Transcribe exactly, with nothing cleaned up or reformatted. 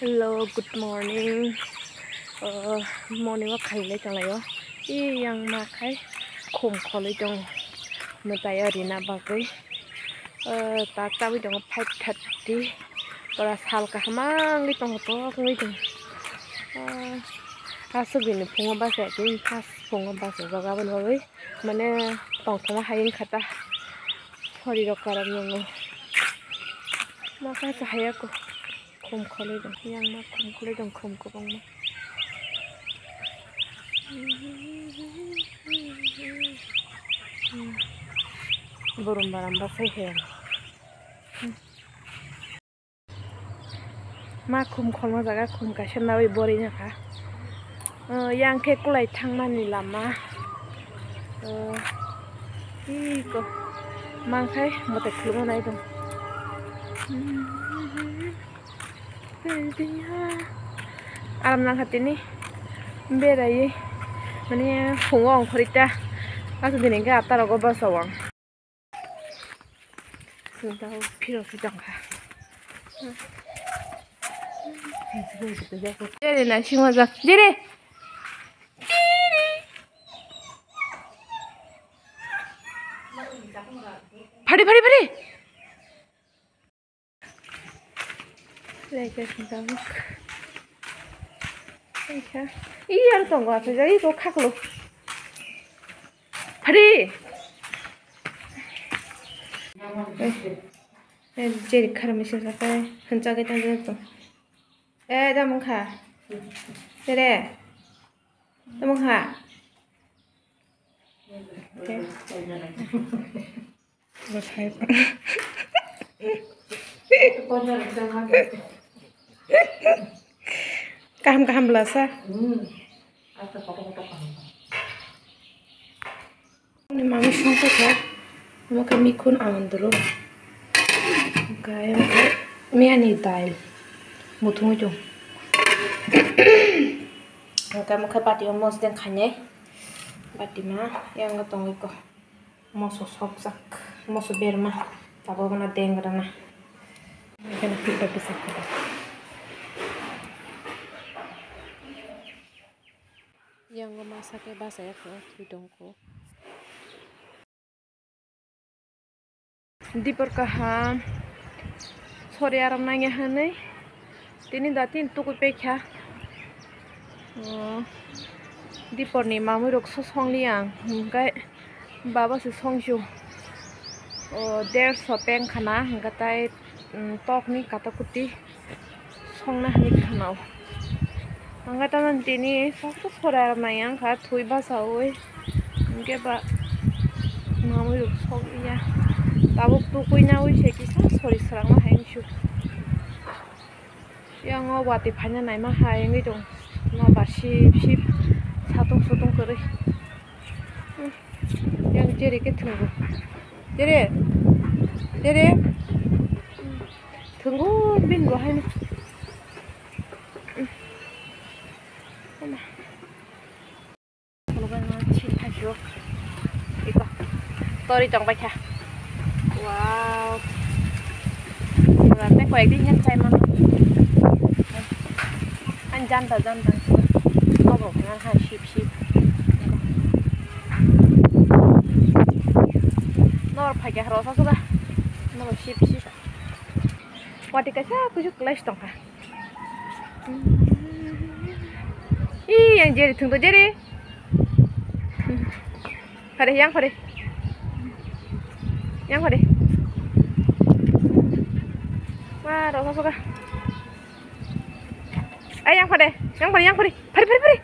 Hello, good morning. Uh, morning o khailai tonglaio. I yang ma khai khum kholwi tong mwtai o rina bagwi. Uh, ta tabwi tongo five thirty. Pura sal kaham wngwi tongo, tok wngwi tongo. Uh, aswk bini phungo basa ya khe, first phungo basa jaga aboni bagwi. Mane tongthoma hai wngkha ta. Phori rok karam nwngo. Ma kaisa hai ako. Khum kholwi dong. Yang ma khum kholwi dong, khum kwbangma. Borom baram basai he. Ma khum kholma jaga khum kaisa nawi borwi nokha. O, yang khe kulai thangmani lama. O, iko. Mangkhai mote khulumwi nai tong. Aram nangkha tini. Beraiwi. Mane phungo ongkhorwi ta. Aswk dini khe atta rogo bwsao ang. Sintao phirok si tongkha. Jere na singmajak. Jere. Jere. Phari, phari, phari. Leke sintao. Leke. Ih, aro tongo, aswk jai, iko khaklo. Phari. Eh, eh, jeri kharami se jakai, hanchakai tangjak tong. Eh, da mungkha. Tere. Da mungkha. Eh. Kaham kaham bwlasa. Ani mami songkha kha, omo khe mikhun andru, omo khe miyani dal muthungwi tong. Hwnkhe omo khe bati o mosdeng khainai, bati ma yang tongwi kho. Moso sokjak, moso berma, tabuk bono deng rwna. Ekheno philter bwsakhe. Yango masa khe bachaya kho, twi tongkho. Dipor kaham. Sori aram nangya hwnwi tini da tin tukui paikha. O, diporni mamui rok so songli ang, hwnkhe baba se songsu. O, derso peng khana, hwnkhe tai, mm, tokni katakuti songna hinwi khana o. Hwnkhe tamoni tini sok sok sori aram nangya wngkha, thwi bachaui. Hwnkhe ba mamui rok sok ya. Tabuk tukui naui se kisa sori swrangma hai wngsu. Yang o watwi phaina naima hai wngwi tong. Nobar sip sip satung sutung kwrwi. Hmm. Yang jere khe thwngwi. Jere. Jere. Thwngwi bini bo haino. Hmm. Ama. Tori tong baikha. Wow. Pura tei koyek din yak chai mano. An janta janta. Nobo kha ha sip sip. Nor phaikha rosa suga. Nobo sip sip. Wati kaisa kuchuk klai tongkha. Ih, yang jeri thwngto jeri. Phari, yang phari. Yang phari. Wah, rasa suka. Ay, yang phari, yang phari, yang phari. Phari, phari, phari.